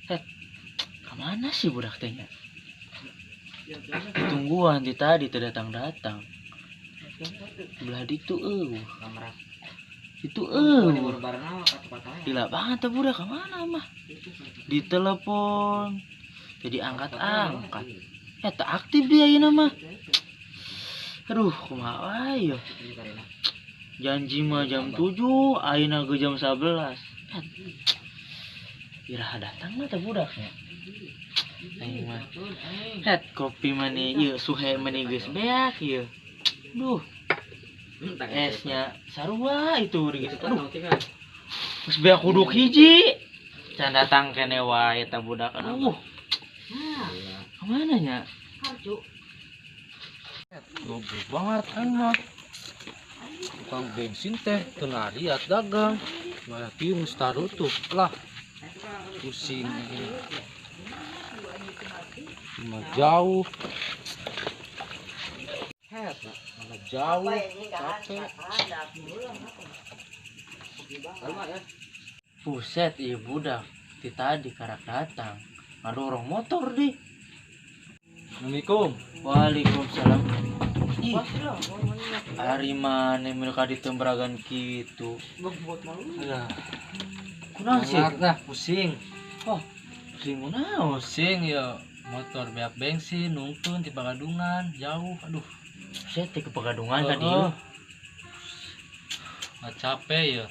Het, kemana sih budak teh nya? Tungguan di tadi teu datang-datang. Belah ditu eueuh. Itu eueuh. Gila banget tuh budak kemana mah? Di telepon jadi angkat-angkat. Eh, tak aktif dia ayeuna mah. Aduh, kumaha wae ya. Janji mah jam 7, ayeuna ge jam 11. Eh, iraha datang mah teh budaknya. Aing mah. Het, kopi mani ieu suhe mani geus beak ieu. Duh, esnya sarua itu geus. Aduh, geus beak kuduk hiji. Can datang kene wae eta budak. Aduh. Kemana nya? Goblok banget aing mah. Tukang bensin teh teu nariat dagang. Malah kieu geus tarutup lah. Pusing ini. Mah jauh. Het, mana jauh, capek. Buset, ieu budak ti tadi karak datang. Ngadorong motor di. Assalamualaikum. Waalaikumsalam. Ih, ari maneh mereka ditemberagan kitu. Alah, Kunaon sih? lah pusing. Oh, pusing kunaon? Pusing ya motor beak bensin nungtun di Pagadungan jauh. Aduh, Buset, teh ke Pegadungan ka dieu. Nggak capek ya.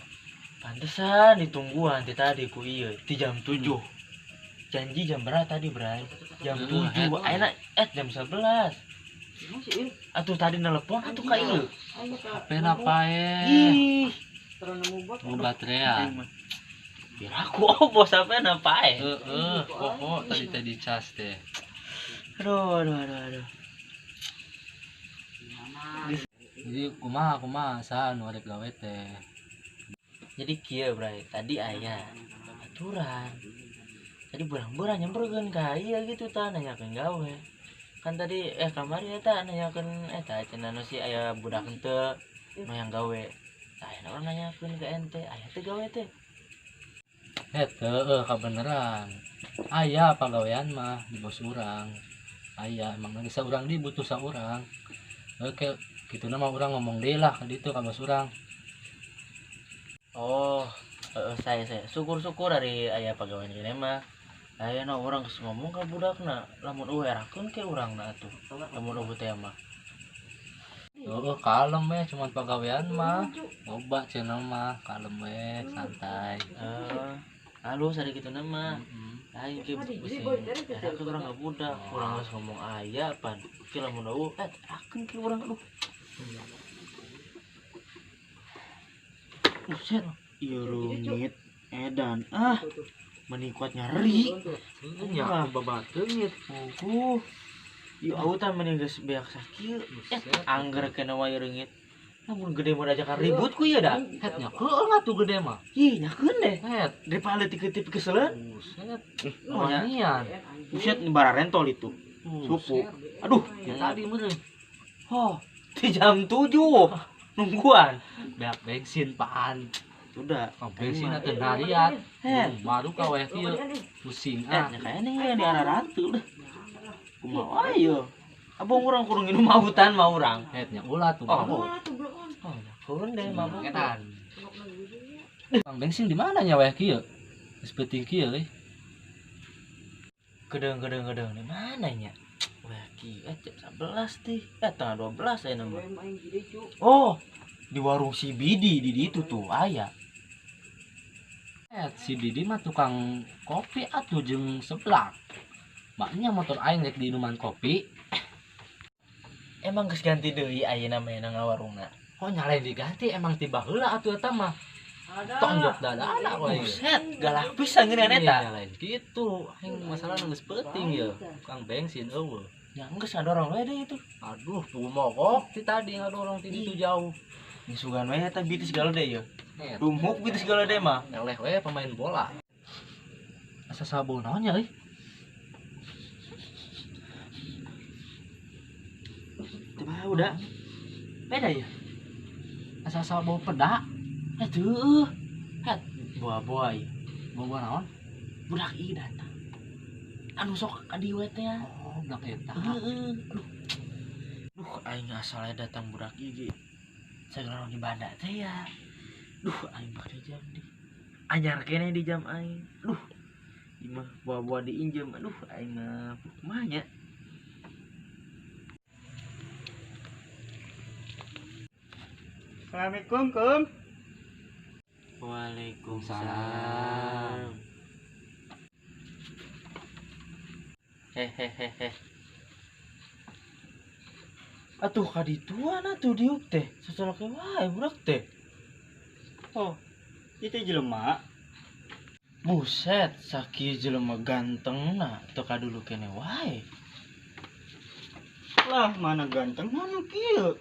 Pantesan ditungguan ti tadi ku ieu ti jam 7. Janji jam berapa tadi, Bray? Jam Heeh, 7. Ayeuna jam 11. Atuh tadi nelpon atuh ka ieu. HP na pae. Ih, Mau baterai. Biar aku opo sampai na pae. Heeh, pokok tadi tadi cas teh. Aduh, aduh, aduh, aduh. Jadi kumaha kumaha saha nu arek gawe teh. Jadi kieu, Bray, tadi aya aturan. Tadi berang-berang nyamperkeun ka ieu gitu tah nanyakeun gawe. Kan tadi kamari eta nanyakeun eta cenah nu si aya budak henteu nu yang gawe. Tah aya urang nanyakeun ke ente, aya teu gawe teh? Het, heeh kabeneran. Aya pagawean mah di bos urang. Aya emang geus saurang di butuh saurang. Oke, kitu mah urang ngomong deui lah ka ditu ka bos urang. Oh, heeh, saya syukur-syukur ari aya pagawean ieu mah. Ayeuna urang geus ngomong ka budakna, lamun eueuh erakeun ke urangna atuh. Lamun eueuh teh mah. Heeh, kalem we cuman pagawean mah. Loba cenah mah, kalem we, santai. Eh, halus ari kitu mah. Aing ge pusing. Erakeun urang ka budak, urang geus ngomong aya pan. Ki lamun eueuh erakeun ke urang aduh. Buset, ieu reungit edan ah. Meni kuat nyeri. Nya babateungit. Puguh. Ieu autan meni geus beak sakieu. Angger kena wae reungit. Lamun gede mah diajakan ribut ku ieu da. Het nya heueuh atuh gede mah. Ih, nyakeun deh. Het. Daripada leutik-leutik keseleun. Buset. Oh, nya. Wanian. Buset bararentol itu. Supu. Aduh, Ya tadi meureun. Oh, di jam 7. Nungguan. Beak bensin pan. Sudah. Oh, bensin teh nariat. Het. Baru ka wae kieu. Pusing ah. Nya kayaknya nih di arah ratu dah. Kumaha wae yo. Abang urang kudu nginum autan mah urang. Het nya ulah tuh. Oh, oh, turun deh mabuk. Edan. Bang bensin di mana nya wae kieu? Geus peuting kieu euy. Gedeng gedeng gedeng di mana nya? Wah, kieu jam 11 teh. Tengah 12 aya mah. Oh, di warung si Bidi di ditu tuh aya. Si Didi mah tukang kopi atuh jeung seblak. Maknya motor aing rek diinuman kopi. Emang geus ganti deui ayeuna mah na ngawarungna. Oh nyalain diganti emang tiba heula atuh eta mah. Tonjok dadana we. Buset, galak pisan ngeunan eta. Iya, nyalain kitu. Aing masalah geus peuting ye. Tukang bensin eueuh. Ya geus ngadorong we deui itu. Aduh, tuh mogok ti tadi ngadorong ti ditu jauh. Misugan we eta bitis galede ye. Het. Dumuk bitis galede mah. Eleh we pemain bola. Asa sabun naon nya euy? Teu bau da. Beda ya? Asa sabun peda. Aduh. Het, buah-buah ieu. Buah-buah naon? Budak ieu datang. Anu sok ka dieu teh ya. Oh, budak eta. Heeh. Aduh. Duh, aing asal datang budak ieu ge. Segala di banda teh ya. Duh, aing make jam di. Anyar keneh di jam aing. Duh. Ieu mah bawa-bawa diinjem. Aduh, aing mah kumaha nya. Assalamualaikum, Kum. Waalaikumsalam. Hehehehe. Atuh kadituan atuh diuk teh. Sacolok wae budak teh. Oh, itu jelema. Buset, sakieu jelema gantengna teu kadulu keneh wae. Lah, mana ganteng mana kieu.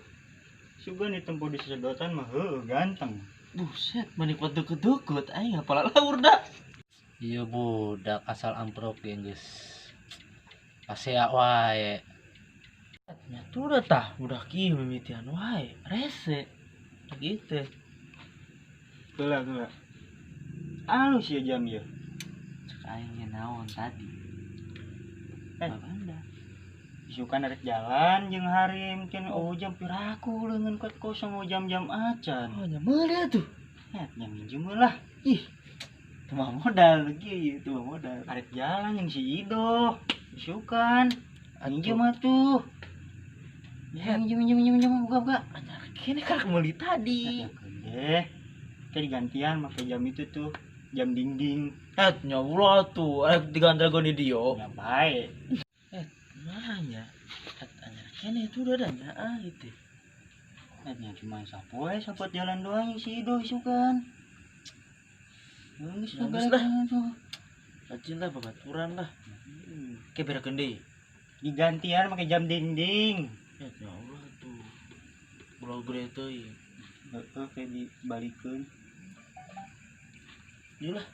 Sugan ditempo di sedotan mah heueuh ganteng. Buset, mani kuat deket-deket aing ngapala laur da. Iya budak asal amprok ge geus pasea wae. Nya tuh dah tah budak ieu mimitian wae, rese. Gitu. Geula geula. Alus ya jam ieu. Cek aing ge naon tadi. Babanda. Isukan arek jalan jeung harim kin oh jam piraku leungeun kuat kosong oh jam-jam acan. Oh nya meuli atuh. Ya, nya minjem lah. Ih. Teu mah modal lagi, teu mah modal. Arek jalan jeung si Ido. Isukan. Minjem atuh. Ya, minjem minjem minjem minjem buka buka. Anyar keneh karak meuli tadi. Ya, deh. Kayak digantian make jam itu tuh, jam dinding. Eh, nya ulah tuh, arek diganti di dio. Ya bae. Nanya, anyar keneh itu udah ada nya ah gitu. Nya cuma sapoe sapot jalan doang si Ido isukan. Geus Geus lah. Rajin lah babaturan lah. Ke berekeun deui. Digantian make jam dinding. Ya Allah tuh. Ulah gede teuing. Heeh, kayak dibalikeun. Ieu lah.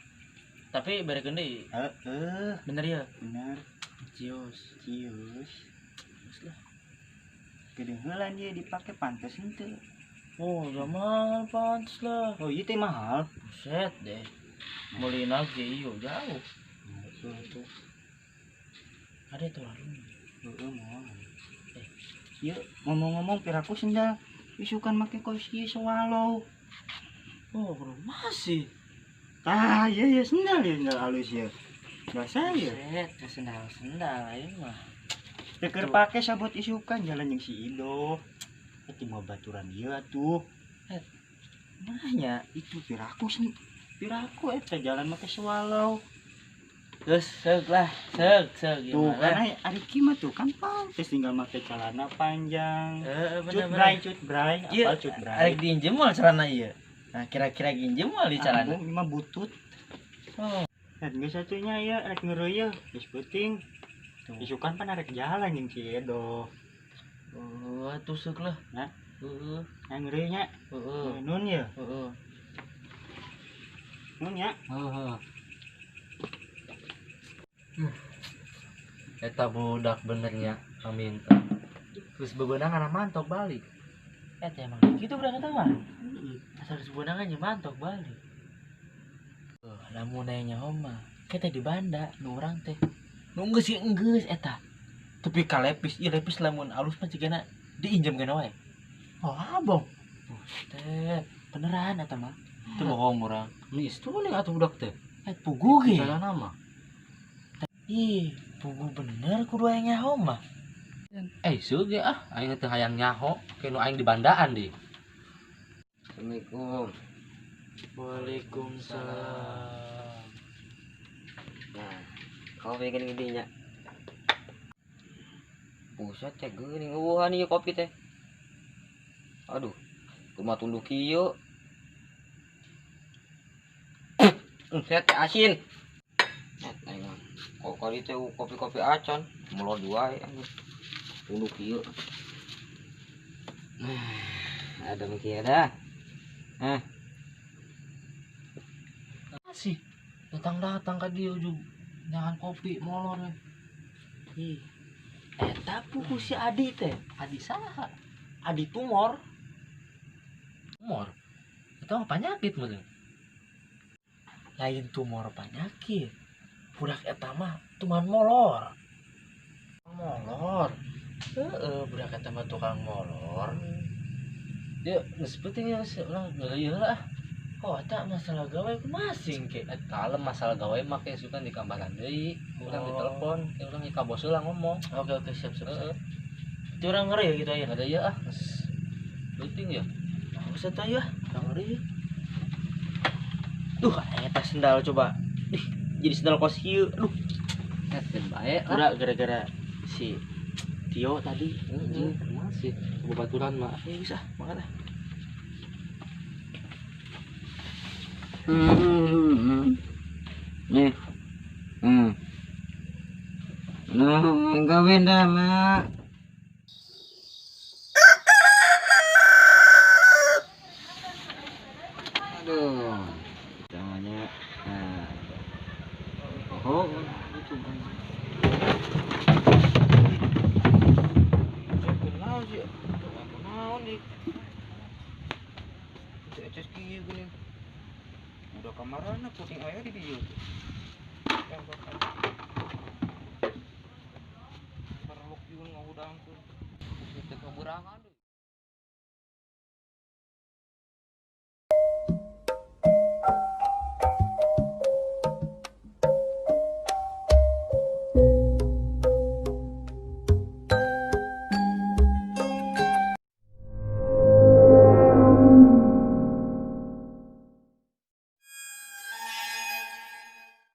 Tapi berekeun deui. Heeh. Bener ya? Bener. Cios. Cios. Geus lah. Gede heula dia dipake pantes henteu. Oh, zaman pantes lah. Oh, ieu teh mahal. Buset deh. Meulina ge ieu jauh. Heeh tuh. Ada tuh lalu. Heeh, moal. Ieu ngomong-ngomong piraku sendal isukan make kaos ieu swallow. Oh, bro, masih. Tah, iya iya sendal ya sendal halus ya. Biasa ya. Buset, ke sendal-sendal aing mah. Teu keur pake sabot isukan jalan jeung si Ido. Eta mah baturan ieu atuh. Nanya itu piraku sih. Piraku eta jalan make swallow. Geus seuk lah, seuk seuk Tuh kan ari ki mah tuh kan pantes tinggal make celana panjang. Heeh, bener Cut bray, apa cut bray. Arek diinjem moal celana ieu. Nah, kira-kira diinjem moal di celana. Ini mah butut. Oh. Nah, geus satunya ya arek ngeureuyeuh, geus peuting. Isukan pan arek jalan jeung si Edo. Oh, atuh seuk lah. Nah. Heeh. Nah, ngeureuyeuh nya. Heeh. Nun ya. Heeh. Nun ya. Heeh. Eta budak benernya paminta. Terus bebenangan mantok balik. Eta emang gitu budak eta mah. Asal geus bebenangan nya mantok balik. Lamun aya nyaho mah, kita di banda nu urang teh. Nu geus sih geus eta. Tapi ka lepis, ieu lepis lamun alus mah cigana diinjem kana wae. Oh, abong. Buset, beneran eta mah. Teu bohong urang. Geus tuning atuh budak teh. Pugu ge. Salah nama. Ih, pugu bener kudu aya nyaho mah. Seuge ah, aing teh hayang nyaho, ke nu aing di bandaan di. Assalamualaikum. Waalaikumsalam. Nah, kau pengen gede nya. Buset teh geuning eueuhan ieu kopi teh. Aduh, kumaha tunduh kieu. Set teh asin. Net aing mah. Kok kali teh kopi-kopi acan, molor dua ya. Tunduh kieu. Nah, ada mikir dah. Hah. Masih datang-datang ka dieu ujug nyangan kopi molor we. Ih. Eta pugu si Adi teh. Adi saha? Adi tumor. Tumor. Eta mah penyakit meureun. Lain tumor penyakit. Budak eta mah tuman molor. Molor. Heeh, budak eta mah tukang molor. Dia geus penting ya geus urang geuleuh lah. Oh, eta masalah gawe kumaha sing ke? Kalem masalah gawe mah ke sukan di kambaran deui. Urang Oh. ditelepon, ke urang ka bos lah ngomong. Oke oke siap siap. Heeh. Itu urang ngeri ya gitu aja. Ada ya ah, geus penting ya. Nah, usah tah ya, ngeri ya. Duh, eta sendal coba. Ih, jadi sendal kos kieu. Aduh, Eh, bae lah. udah gara-gara si Tio tadi. Anjing, masih bebaturan mah. Ya bisa, makan ah. Nih. Nah, enggak benda, Mak. Aduh. Tangannya. Nah. Oh, itu. Kenal sih. Kenal nih. Itu kieu geuning. Udah kamarana kucing aya di dieu tuh.